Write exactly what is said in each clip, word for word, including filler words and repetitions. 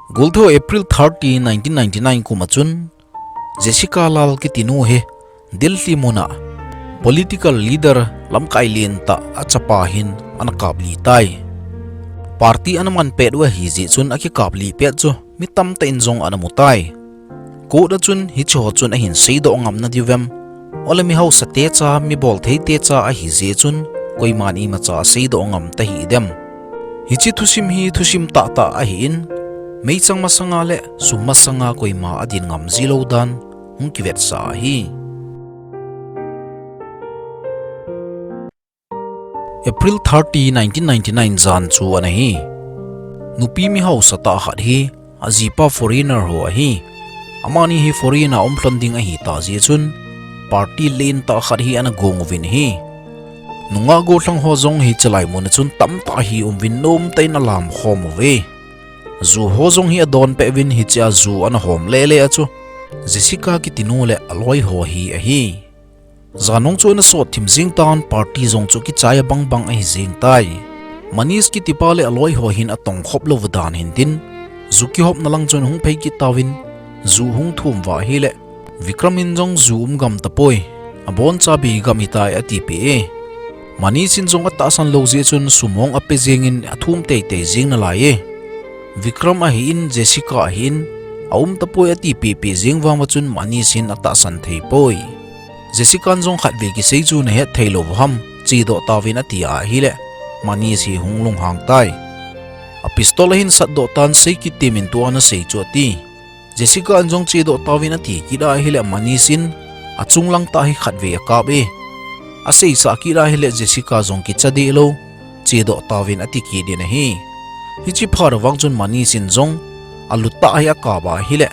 Goltho April thirty, nineteen ninety-nine kum a chun Jessica Lal kiti nu hi Delhi muna political leader lamkai lentah a chapa hin ana kapli tai. Party ana man pet u ahi jeh chun akikapli pet chu mi tamtah in jong ana mu tai. Court a chun hiche ho chun ahin seidoh ngam nadiu vem? Ole mi hausa te cha, mi bolthei te cha ahi jeh chun koiman imacha aseidoh ngam tahih dem? Hiche thusim hi thusim tahtah ahin, meichang masanga le sum masanga koima adin ngam ji lou dan hung kivetsah ahi. April thirty, nineteen ninety-nine jan chu ana hi. Nupi mi hausa tah khat hi ajipa foreigner ho ahi. Amani hi foreign a um lhon ding ahi tah jeh chun party lentah khat hi ana gong uvin ahi. Nungah gollhang ho jong hi chelai mun a chun tamtah hi um uvin nomtah in alam khom uve. Ju ho jong hi adon peh uvin hiche a ju ana hom lele a chu Jessica kiti nu le aloi ho hi ahi. Jan nung chu ana sot thim jing tan, party jong chu kichai abang bang ahi jing tai. Manish kiti pa le aloi ho hin atong khop lou u dan hin tin, ju kihopna lang chun hung phei kit tauvin, ju hung thum uva ahile Vikram in jong ju um gam tapoi, abon chabi gam hitai atipeh e. Manish in jong atahsan lou jeh chun sum hung ape jingin athum teitei jing nalai e. Vikram ahin, Jessica ahin, aum tapoi atipeh peh jing vang uva chun Manish in atahsan thei poi. Jessica in jong khatvei kisei chu nahet thei lou ham, chedoh tauvin ati ahile, Manish hi hung lunghang tai. A pistol ahin satdoh tan, sei kit temin tua nasei chu ati. Jessica in jong chedoh tauvin ati kit ahile Manish in achung lang tah hi khatvei akap e. Aseisah kit ahile Jessica jong kicha deh lou, chedoh tauvin ati kit in ahi. Hiche phat vang chun Manish in jong alu tah hi akap ahile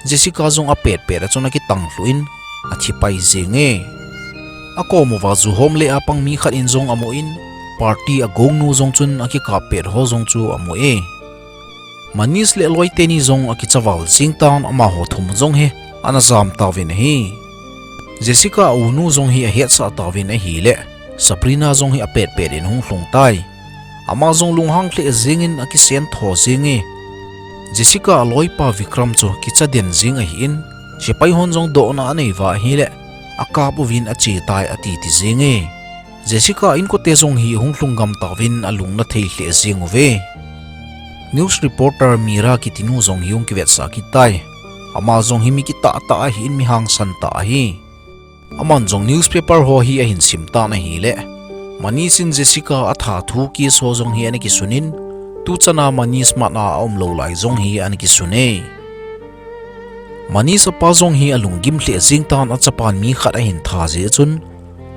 Jessica jong apet pet a chun akitang lhuh in athi pai jing e. Akom uva ju hom le apang mi khat in jong amu in, party agong nu jong chun akikap pet ho jong chu amu e. Manish le aloi teni jong akicha val jing tan, amaho thum jong hi ana jam tauvin ahi. Jessica a-u nu jong hi ahetsah tauvin ahile, Sabrina jong hi apet pet in hung lhung tai. Ama jong lunghang lheh jingin akisen tho jing e. Jessica aloipa Vikram chu kicha den jing ahin, sepai hon jong dohna anei uva ahile, akap uvin ache tai ati ti jing e. Jessica inkote jong hi hung lhung gam tauvin alung na thei lheh jing uve. News reporter Mira kiti nu jong hi hung kivetsah kit tai. Ama jong hi mi kitah tah ahin, mi hangsan tah ahi. Aman jong newspaper ho hi ahin sim tan ahile, Manish in Jessica atha thu case ho jong hi ana kisunin, tuchan a Manish mat a aum lou lai jong hi ana kisun e. Manish apa jong hi alunggim lheh jing tan, achapan mi khat ahin tha jeh chun,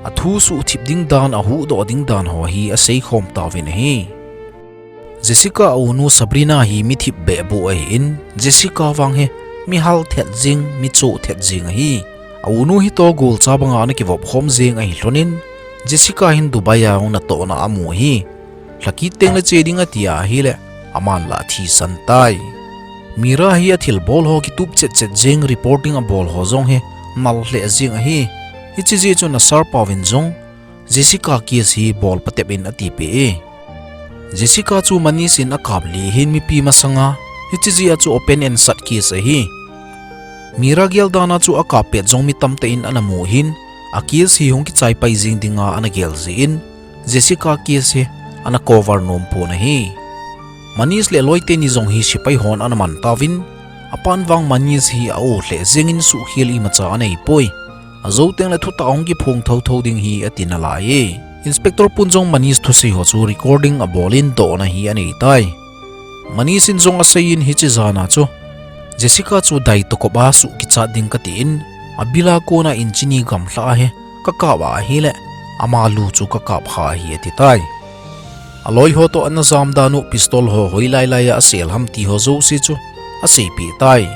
athu suhthip ding dan, ahuhdoh ding dan ho hi asei khom tauvin ahi. Jessica a-u nu Sabrina hi mi thip behbeh ahin, Jessica vang hi mi hal thet jing, mi choh thet jing ahi. A-u nu hi toh golcha banga ana kivop khom jing ahi lhonin, Jessica hin Dubai a hung natohna amu ahi. Lhakit teng le che ding ati ahile, aman la athisan tai. Mira hi athilbol ho kitup chet chet jing, reporting abol ho jong hi nal lheh jing ahi. Hiche jeh chun asarpa uvin jong Jessica case hi bol patep in atipeh e. Jessica chu Manish in akap lih hin mipi masanga, hiche jeh a chu open and shut case ahi. Mira gel dan a chu akap pet jong mi tamtah in ana mu hin, a case hi hung kichai pai jing dinga ana gel jeh in, Jessica case hi ana cover nom pon ahi. Manish le aloi teni jong hi sepai hon ana man tauvin, apan vang Manish hi a-o lheh jingin suhkhel imacha anei poi. Ajou teng le thutah hung kiphong thotho ding hi ati nalai e. Inspector pun jong Manish thusei ho chu recording abol in dohna hi anei tai. Manish in jong asei in hiche jan a chu, Jessica chu dai tokop a suh kichat ding katin, abil a kona inch ni gamlha a hi kakap a ahile, ama lu chu kakap kha ahi ati tai. Aloi ho toh ana jam dan u pistol ho hoilai lai a asel ham ti ho jouse chu aseipeh tai.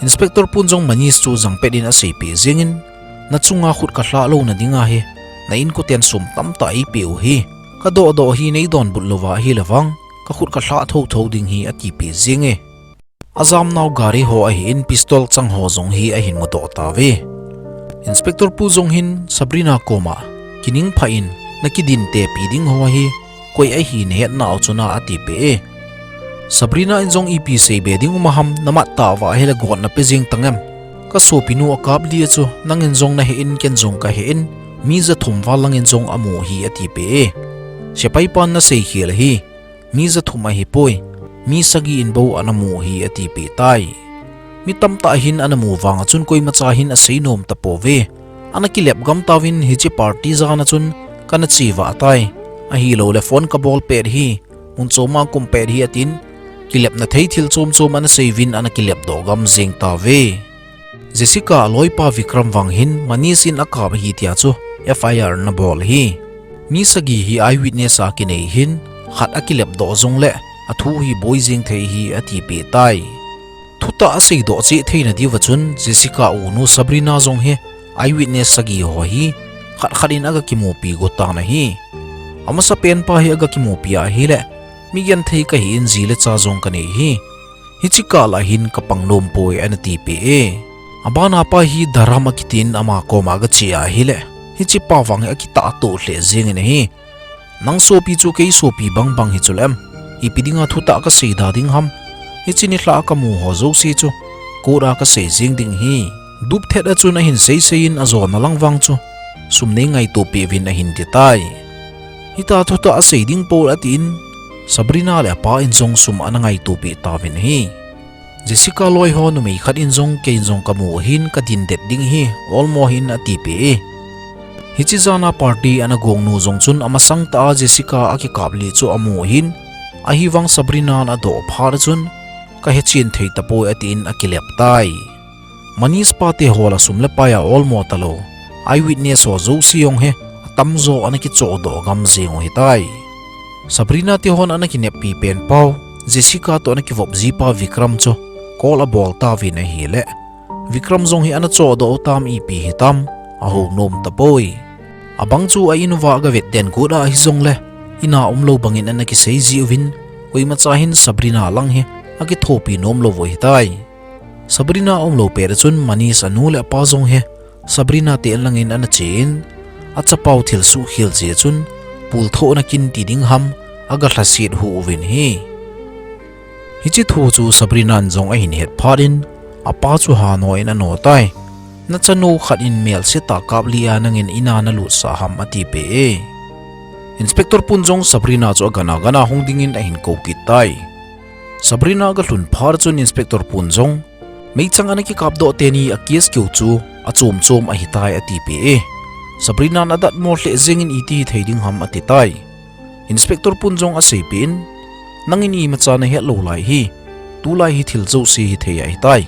Inspector pun jong Manish chu jangpet in aseipeh jingin, nachunga khut kalhah louna dinga hi, na inkoten sum tamtah eipeh u hi, kadoh doh hi neidonbut louva ahile vang, kakhut kalhah thotho ding hi atipeh jing e. Ajamnau gari ho ahin pistol chang ho jong hi ahin mudoh tauve. Inspector pu jong hin Sabrina koma, kining phah in, nakidin tepi ding ho hi koi ahi nahet nau chuna atipeh e. Sabrina in jong ipi seibe ding um ham, namat tah uva ahile gotna pe jeng tangem. Ka sopinu akap li a chu nangin jong nahe in, ken jong kahe in, mi jathum val langin jong amu hi atipeh e. Sepai pan nasei khel ahi, mi jathum ahipoi, mi sagi in bou ana mu hi atipeh tai. Mi tamtah hin ana mu vang a chun koimacha hin asei nom tapouve. Ana kilep gam tauvin hiche party jan a chun kana che vah tai. Ahiloule phone kabol pet hi, mun choma kum pet hi atin, kilepna thei thil chom chom ana seiyuvin ana kilep doh gam jeng tauve. Jessica aloipa Vikram vang hin Manish in akap ahi tia chu F I R ana bol ahi. Mi sagi hi eyewitness a kinei hin, khat akilep doh jongle athu hi boi jeng thei hi atipeh tai. Thutah asei doh cheh theina diuva chun Jessica unu Sabrina jong hi eyewitness sagi ho hi khat khat in aga kimupi got tan ahi. Amasapen pa hi aga kimupi ahile, mi genthei kahi in ji le cha jong kanei hi. Hiche kah lah hin kapang nom poi ana tipeh e. Abana pa hi Dharam akitin ama koma aga che ahile, hiche pa vang hi akitah toh lheh jengin ahi. Nang sopi chu kei sopi bangbang hi chuleh em? Ipi dinga thutah kasei da ding ham? Hiche nilhah a kamu ho jouse chu court a kasei jeng ding ahi. Dupthet a chun ahin seisei in ajona lang vang chu sum nei ngaito peh uvin ahin ti tai. Hitia thutah asei ding poi atin, Sabrina le apa in jong sum ana ngaito peh tauvin ahi. Jessica loi ho numei khat in jong, kei in jong kamu ahin kadin det ding ahi, olmo hin atipeh e. Hiche jana party ana gong nu jong chun amasang tah a Jessica akikap li chu amu ahin, ahivang Sabrina in adoh phat a chun, kahe chen thei tapoi atin akilep tai. Manish pa te ho lah sum le pai a olmo talou, eyewitness ho jouse jong hi atamjo ana kichohdoh gam jeng u ahitai. Sabrina te hon ana kineppi pen pau, Jessica toh ana kivop jipa Vikram chu call abol tauvin ahile, Vikram jong hi ana chohdoh u tam ipi hitam, ahou nom tapoi. Abang chu a in uva aga vet den got a hijongle, in a umlou bangin ana kisei jiuvin, koimacha hin Sabrina lang hi akithopi nom lou u ahitai. Sabrina umlou pet a chun Manish anu le apa jong hi Sabrina te in langin ana che in, achapau thilsoh khel jeh a chun, pulthohna kin ti ding ham, aga lhaset hu uvin ahi. Hiche thu chu Sabrina in jong ahin het phat in, apa chu hanoh in ano tai. Nachanu khat in melse tah kap li a nangin in a nalutsah ham atipeh e. Inspector pun jong Sabrina chu agan agan a hung dingin ahin kou kit tai. Sabrina aga lhun phat a chun Inspector pun jong, meichang ana kikapdoh teni a case keu chu achom chom ahitai atipeh e. Sabrina in adatmo lheh jengin iti hithei ding ham ati tai. Inspector pun jong aseipeh in, nangin imacha nahet lou lai hi, tulai hi thil jouse hithei ahitai.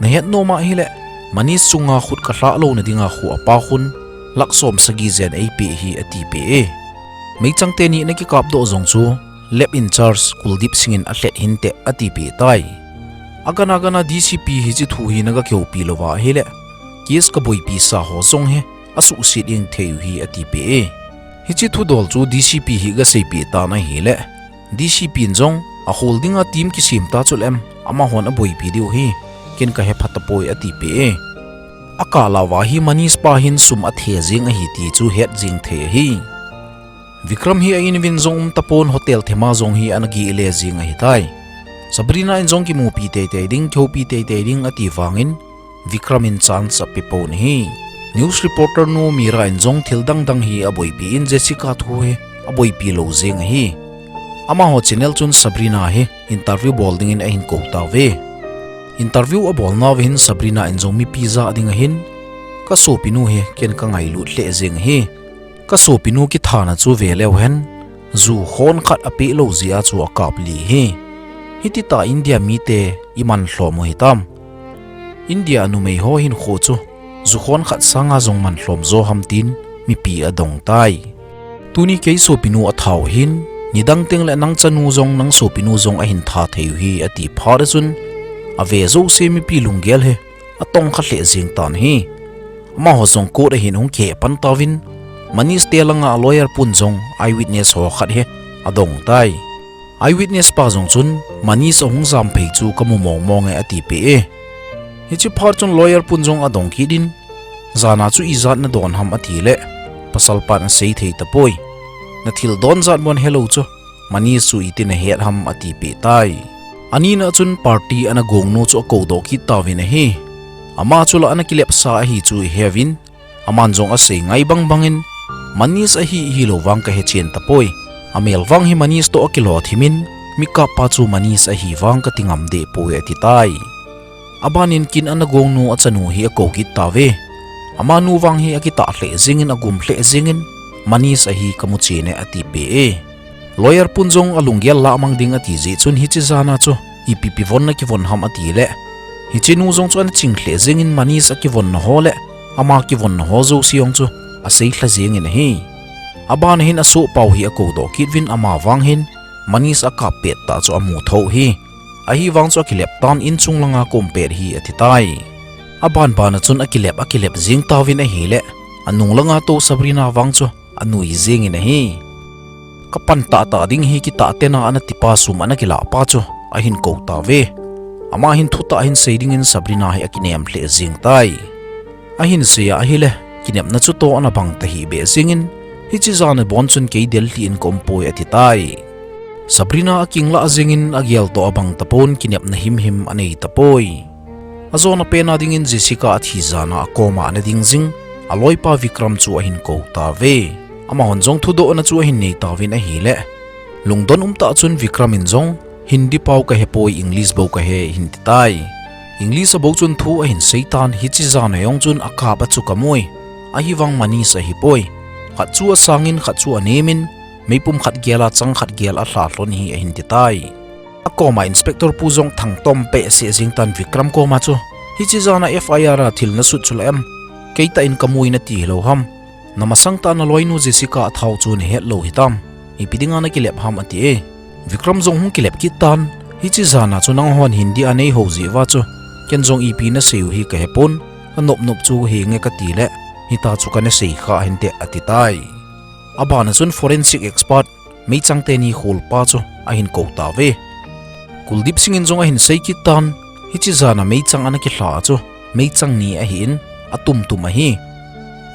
Nahet nom ahile, Manish chunga khut kalhah louna dinga khu apa khun lakh som sagi jen eipeh hi atipeh e. Meichang teni ana kikapdoh jong chu lab in charge Kuldeep Singh in alhet hinte atipeh tai. Agan agan a D C P hiche thu hi naga kihoupi louva ahile, case kaboipi sa ho jong hi asuhset jeng thei u ahi atipeh e. Hiche thudol chu D C P hi aga seipeh tan ahile, D C P in jong ahol dinga team kisem ta chuleh em, amahon aboipi diu ahi, ken kahe pha tapoi atipeh e. Akah lah uva hi Manish pa hin sum athe jeng ahi ti chu het jeng thei ahi. Vikram hi a in uvin jong um tapon, hotel thema jong hi ana geh le jeng ahitai. Sabrina in jong kimupi teitei ding, kihoupi teitei ding ati vangin, Vikram in chance ape pon ahi. News reporter nu Mira in jong thil dang dang hi aboipi in Jessica thu hi aboipi lou jeng ahi. Amaho channel chun Sabrina hi interview bol dingin ahin kou tauve. Interview abolnauva hin Sabrina in jong mipi jah ding ahin, ka sopinu hi ken kangailut lheh jeng ahi. Ka sopinu kithana chu veleu hen, ju khon khat apeh lou jeh a chu akap li ahi. Hititah India mite iman lhom u hitam? India numei ho hinkho chu ju khon khat sanga jong man lhom jo ham tin mipi adong tai. Tuni kei sopinu atha u hin, nidang tengle nang chanu jong nang sopinu jong ahin tha thei u ahi ati phat a chun, ave jouse mipi lunggel hi atongkha lheh jeng tan ahi. Amaho jong court a hin hung kihei pan tauvin, Manish te langa lawyer pun jong eyewitness ho khat hi adong tai. Eyewitness pa jong chun, Manish ahung jamphei chu kamu mong mong e atipeh e. Hiche phat chun lawyer pun jong adong kit in, jana chu ijat nadon ham atile, pasal pan asei thei tapoi. Nathil don jat bon helou chu, Manish chu itin ahet ham atipeh tai. Anina chun party ana gongnu chu akoudoh kit tauvin ahi. Ama chu la ana kilepsa ahi chu iheuvin, aman jong asei ngai bangbangin, Manish ahi hilou vang kahechen tapoi. Amel vang hi Manish toh akilothimin, mi kappa chu Manish ahi vang kati ngam dehpoi atitai. Abanin kin ana gongnu achanu hi akou kit tauve. Amanu vang hi akitah lheh jengin agum lheh jengin, Manish ahi kamuchen e atipeh e. Lawyer pun jong alunggel lahmang ding ati jeh chun hiche jana chu ipi pi vonna kivon ham atile, hichenu jong chu ana ching lheh jengin Manish akivonna ho le ama kivonna ho jouse jong chu asei lha jengin ahi. Abana hin asohpau hi akoudoh kit uvin ama vang hin Manish akap pettah chu amu thou hi. Ahivang chu akilep tan inchung langa ka um pet hi atitai. Abanbana chun akilep akilep jeng tauvin ahile, anung langa tou Sabrina vang chu anui jengin ahi. Kapan tahtah ding hi kitah tena ana tipa sum ana kilah pa chu ahin kou tauve. Ama hin thutah hin sei dingin Sabrina hi akinem lheh jeng tai. Ahin sei a ahile, kinepna chu toh ana bang tahih beh jengin, hiche jana bon chun kei Delhi in ka umpoi atitai. Sabrina akinglah jengin agel toh abang tapon kinepna himhim anei tapoi. Ajona pena dingin Jessica athi jana akoma ana ding jing, aloipa Vikram chu ahin kou tauve. Amahon jong thudohna chu ahin nei tauvin ahile, lungdon umtah chun Vikram in jong, Hindi pau kahepoi, English bou kahe ahin titai. English a bou chun thu ahin seitan, hiche jana jong chun akap a chu kamui. Ahivang Manish ahipoi. Khat chu asangin, khat chu anemin, meipum khat gela chang khat gel alha lhon hi ahin titai. Akoma inspector pu jong thangtom behseh jeng tan Vikram koma chu, hiche jana F I R a thil nasut chu la em? Keitah in kamui nati hilou ham? Namasang tah naloinu Jessica athau chu nahet lou hitam? Ipi dinga nakilep ham ati e. Vikram jong hung kilep kit tan, hiche jana chu nanghon Hindi a neihou jeh uva chu, ken jong ipi nasei u hi kahepon, anop nop chu henge katile, hitia chu kana sei kha hinte atitai. Abana chun forensic expert, meichang teni kholpa chu ahin kou tauve. Kuldeep Singh in jong ahin sei kit tan, hiche jana meichang ana kilha chu, meichang ni ahin, atumtum ahi.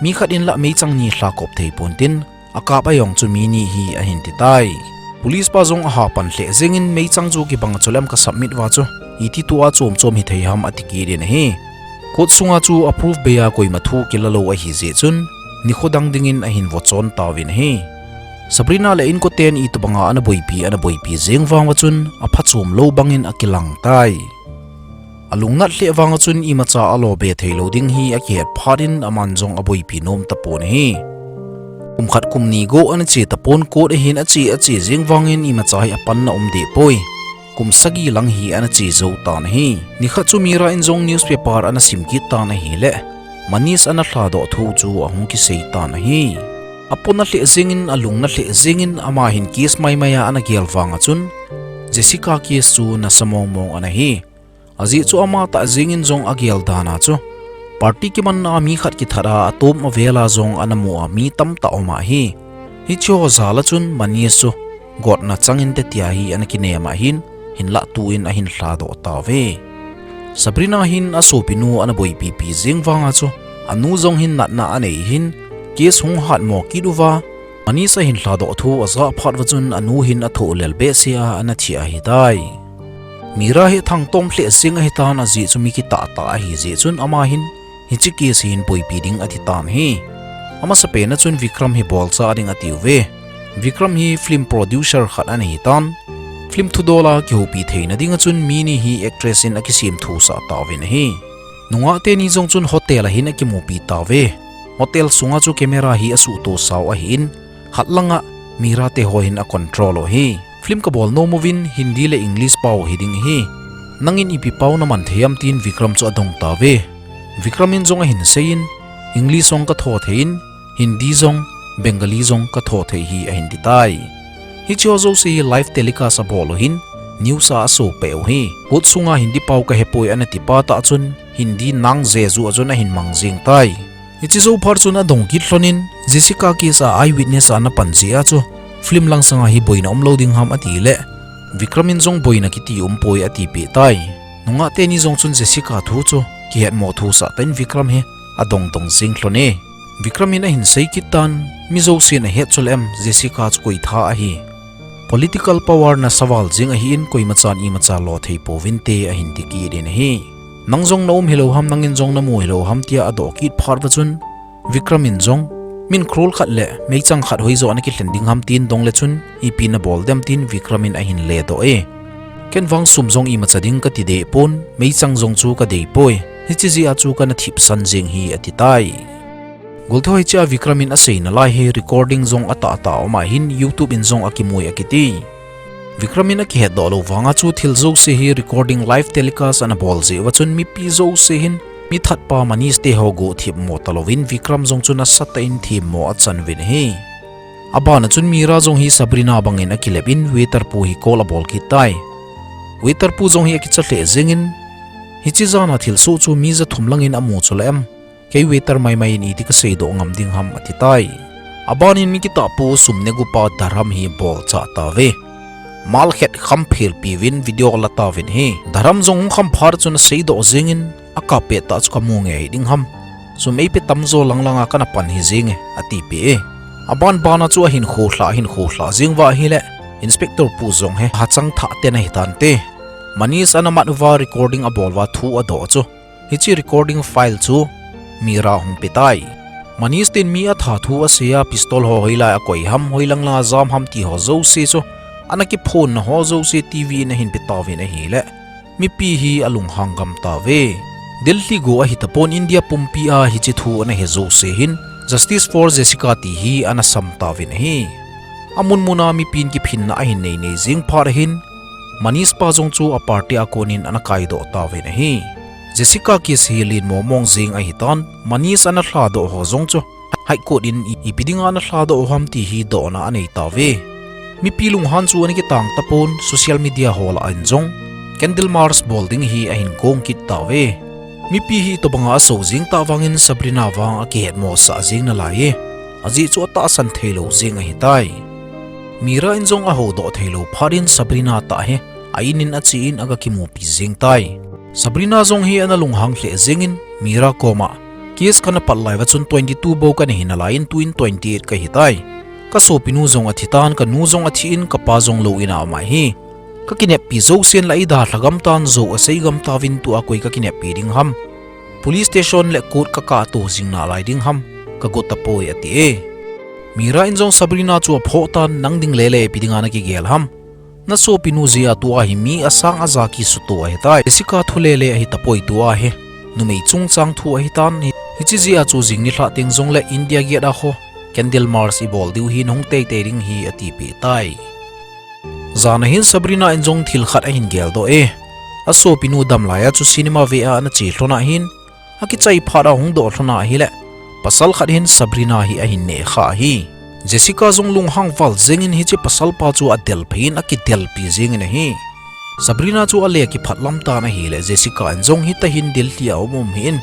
Mi khat in la meichang ni lhakop thei pontin, akap a jong chu mi ni hi ahin titai. Police pa jong aha pan lheh jengin meichang chu kibang a chu lem ka submit uva chu, iti tua chom chom hithei ham ati kit in ahi. Court sunga chu a proof bei a koima thu kila lou ahi jeh chun, nikho dang dingin ahin vochon tauvin ahi. Sabrina le inkoten itobanga ana boipi, ana boipi jeng vang uva chun, aphachom lou bangin akilang tai. Alungnat lheh vanga chun imacha alo be theilou ding hi akihet phat in aman jong aboipi nom tapon ahi. Kum khat kum ni go ana che tapon court ahin ache ache jeng vangin imacha hi apanna um dehpoi. Kum sagi lang hi ana che jou tan ahi. Nikhat chu Mira in jong newspaper ana sim kit tan ahile, Manish ana lhadoh thu chu ahung kisei tan ahi. Apona lheh jengin, alungna lheh jengin, ama hin case maimai a ana gel vanga chun, Jessica case chu nasa mongmong ana hi. Ajeh chu amatah jengin jong agel dan a chu, party kimanna a mi khat kithat a atom avel a jong ana mu a mi tamtah um ahi. Hicheho jal a chun Manish chu gotna chang inte tia hi ana kinem ahin, hinlah tu in ahin lhadoh tauve. Sabrina hin asopinu ana boipipi jeng vanga chu, anu jong hin natna anei hin, case hung hatmo kit uva, Manish ahin lhadoh thu ajah phat uva chun anu hin athoh lel behseh a ana thi ahitai. Mira hi thangtom lheh jeng ahitan, ajeh chu mi kitah tah ahi jeh chun ama hin hiche case hin boipi ding ati tan ahi. Amasapen a chun Vikram hi bolcha ding atiuve. Vikram hi film producer khat ana hitan, film thudol a kihoupi theina dinga chun mi ni hi actress in akisem thusah tauvin ahi. Nungah teni jong chun hotel a hin akimupi tauve. Hotel sunga chu camera hi asuhto sau ahin, khat langa Mira teho hin acontrol u ahi. Film kabol nom uvin Hindi le English pao hiding ahi. Nangin ipi pao naman thei am tin Vikram chu adong tauve. Vikram in jong ahin seiyin, English jong katho thei in, Hindi jong, Bengali jong katho thei hi ahin titai. Hicheho jouse hi live telecast abol u hin, news a aso peh u hi. Court sunga Hindi pao kahepoi ana tipa tah chun, Hindi nang jeju a chun ahin mang jeng tai. Hiche jou phat chun adong kit lhonin, Jessica case a eyewitness a ana pan jeh a chu, film lang sanga hi boina umlou ding ham atile, Vikram in jong boina kiti umpoi atipeh tai. Nungah teni jong chun Jessica thu chu kihetmo thusah tah in Vikram hi adong dong jeng lhone. Vikram in ahin sei kit tan, mi jousen ahet chule em Jessica chu koi tha ahi. Political power nasa val jing ahin koimachan imacha lo thei pouvinte ahin ti kit in ahi. Nang jong na um hilou ham, nangin jong na mu hilou ham tia adoh kit phat uva chun Vikram in jong, min crore khat le meichang khat hoijo ana kilhen ding ham tin dong le chun, ipi na bol dem tin Vikram in ahin ledoh e. Ken vang sum jong imacha ding kati deh pon, meichang jong chu kadei poi, hiche jeh a chu kana thipsan jing hi ati tai. Goltho hiche a Vikram in asei nalai hi recording jong atah tah um ahin YouTube in jong akimui akiti. Vikram in akihetdoh lou vanga chu thil jouse hi recording live telecast ana bol jeh uva chun mipi jouse hin mi thatpa Manish te ho guh thipmo talouvin Vikram jong chu nasatah in themmo achan uvin ahi. Abana chun Mira jong hi Sabrina bangin akilep in waiter pu hi call abol kit tai. Waiter pu jong hi akicha lheh jengin, hiche jana thilsoh chu mi ja thum langin amu chula em? Kei waiter maimai in iti kaseidoh ngam ding ham ati tai. Abanin mi kitahpu sum negu pa Dharam hi bolchah tauve. Mal khet kham phelpi uvin video ala tauvin ahi. Dharam jong hung kham phat chun aseidoh jengin, akap pet tah chu kamu nge hi ding ham. Sum eipe tamjo langlanga kana pan hi jenge, atipeh e. Aban bana chu ahin kholhah, ahin kholhah jeng uva ahile, Inspector pu jong hi hachang thah ten ahi tante. Manish ana mat uva recording abol uva thu adoh chu, hiche recording file chu Mira ahung pe tai. Manish ten mi atha thu asei a, pistol ho hoilai akoi ham, hoilang langa jam ham ti ho jouse chu, ana kiphonna ho jouse TV in ahin pe tauvin ahile, mipi hi alunghang gam tauve. Delhi guh ahi tapon, India pumpi a hiche thu ana he jouse hin Justice for Jessica ti hi ana sam tauvin ahi. Amun muna mipin kiphinna ahin nei nei jeng phat ahin, Manish pa jong chu a party a konin ana kaidoh tauvin ahi. Jessica case hi len momong jeng ahitan, Manish ana lhadoh ho jong chu High Court in i-, ipi dinga ana lhadoh u ham ti hi dohna anei tauve. Mipi lunghan chu ana kitang tapon, social media ho lah in jong candle march bol ding hi ahin gong kit tauve. Mipi hi itobanga ajo jeng tah vangin Sabrina vang akihetmosah jeng nalai e. Ajeh chu atahsan theilou jeng ahitai. Mira in jong ahoudoh theilou phat in Sabrina tah hi a in in ache in aga kimupi jeng tai. Sabrina jong hi ana lunghang lheh jengin Mira koma, case kana pat lai uva chun twenty two bou kana hi nalai in tuin twenty eight kahi tai. Ka sopinu jong athi tan, kanu jong athi in, kapa jong lou in a um ahi. Ka kineppi jousen la eidalha gam tan, jou asei gam tauvin tua koi ka kineppi ding ham. Police station le court kakah to jing nalai ding ham, kagot tapoi ati e. Mira in jong Sabrina chu aphoh tan, nang ding lele ipi dinga nakigel ham. Na sopinu jeh a tua hi mi asang aja kisuto ahitai. Jessica thu lele ahi tapoi tua hi. Numei chungchang thu ahitan hi. Hiche jeh a chu jing nilhah teng jongle India Gate a ho candle march ibol diu hi nahung teitei ding hi atipeh tai. Jana hin Sabrina in jong thil khat ahin geldoh e. Asopinu dam laiya chu cinema ve a ana che lhona hin, akichai phat a hung doh lhona ahile, pasal khat hin Sabrina hi ahin neh kha ahi. Jessica jong lunghang val jengin hiche pasal pa chu adelphei in akidelpi jengin ahi. Sabrina chu ale kiphat lam tan ahile, Jessica in jong hitahin Delhi a um um hi in,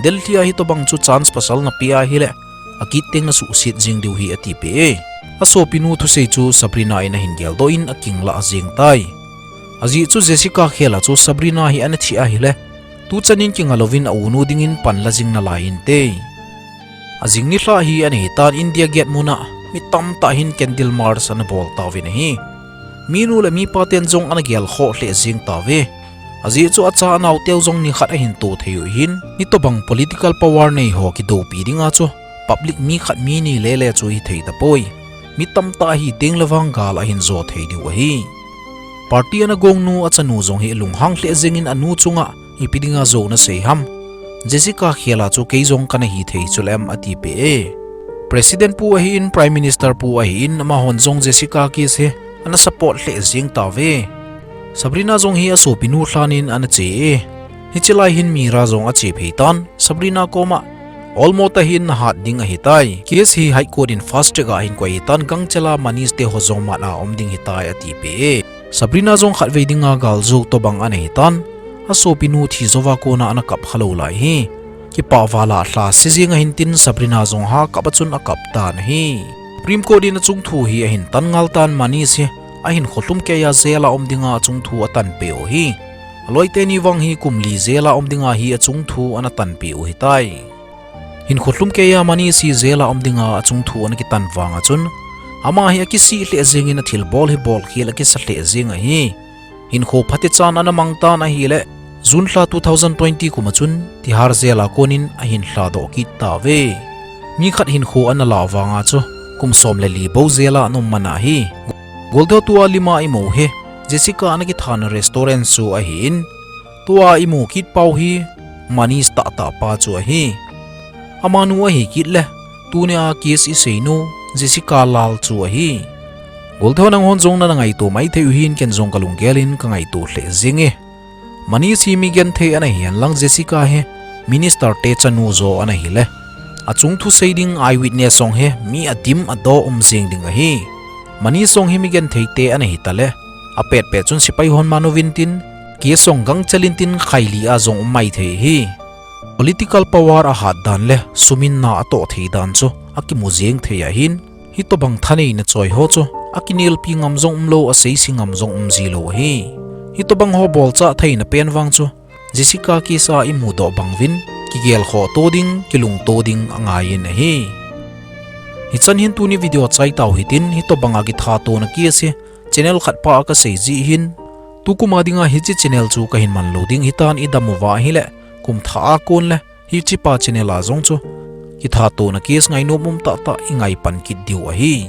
Delhi a hitobang chu chance pasal napeh ahile, akit teng nasuhset jeng diu hi atipeh e. Asopinu thusei chu Sabrina in ahin geldoh in akinglah jeng tai. Ajeh chu Jessica khel a chu Sabrina hi ana thi ahile, tuchan in kinga louvin a unu dingin panla jing nalai inte. Ajing nilhah hi ana hitan India Gate muna mi tamtah hin candle march ana bol tauvin ahi. Minu le mipa ten jong ana gelkhoh lheh jeng tauve. Ajeh chu acha anaoteu jong nikhat ahin to thei u hin, hitobang political power nei ho kidoupi dinga chu public mi khat mi ni lele chu hithei tapoi. Mi tamtah hiteng le vang gal ahin jo thei diu ahi. Party ana gongnu achanu jong hi lunghang lheh jengin anu chunga ipi dinga jou nasei ham. Jessica khel a chu kei jong kana hithei chule em atipeh e. President pu ahin, Prime Minister pu ahin, amahon jong Jessica case hi ana support lheh jeng tauve. Sabrina jong hi asopinu lhan in ana che e. Hiche lai hin Mira jong ache phei tan, Sabrina koma, olmo tahin nahat ding ahitai. Case hi High Court in fast track a ahin koi hitan, gangchela Manish te ho jong mat a um ding hitai atipeh e. Sabrina jong khatvei dinga galjou tobang ana hitan, asopinu thi jouva kona ana kap khalou lai hi. Kipah vala lhase jeng ahin tin Sabrina jong ha kap a chun akap tan ahi. Supreme Court in achungthu hi ahin tan ngal tan, Manish hi ahinkho lhumkeiya jail a um dinga achungthu atanpeh u hi. Aloiteni vang hi kum li jail a um dinga hi achungthu ana tanpeh u hitai. Hinkho lhumkeiya Manish hi jail a um dinga achungthu ana kitan vanga chun, Ama hi akisih lheh jengin athilbol hi bolkhel akisa lheh jeng ahi. Hinkho phatechan ana mang tan ahileh, June lha two thousand twenty kum a chun Tihar jail a konin ahin lhadoh kit tauve. Mi khat hinkho ana lah vanga chu kum som le li bou jail a ana um man ahi. Golteu, tua lima imu hi Jessica ana kithana restaurant chu ahin, tua imu kit pau hi Manish tahtah pa chu ahi. Amanu ahi kit le, tunia case iseinu Jessica lal chu ahi. Golteu, nanghon jong nana ngaito maithei u hin, ken jong kalunggel in kangaito lheh jenge. Manish hi mi genthei ana hihen lang, Jessica hi minister te chanu jo ana hile, achung thusei ding eyewitness jong hi mi adim adoh um jeng ding ahi. Manish jong hi mi genthei te ana hitale, apetpet chun sepai hon man uvin tin, case jong gangchel in tin khaili a jong um maithei ahi. Political power ahat dan le sumin na atoh thei dan chu akimu jeng thei ahin, hitobang thaneina choi ho chu akinelpi ngam jong umlou, aseise ngam jong umjilou ahi. Hitobang ho bolchah theina pen vang chu Jessica case a imudoh bang uvin, kigelkhoh to ding, kilungto ding angaiyin ahi. Hichan hin tuni video achaitau hitin, hitobanga kithatona case hi channel khat pa a kasei jeh hin, tukum a dinga hiche channel chu kahin manlou ding hitan, idam uva ahile, kum thah a kon le hichepa channel a jong chu kithatona case ngainom um tahtah ingaipan kit diu ahi.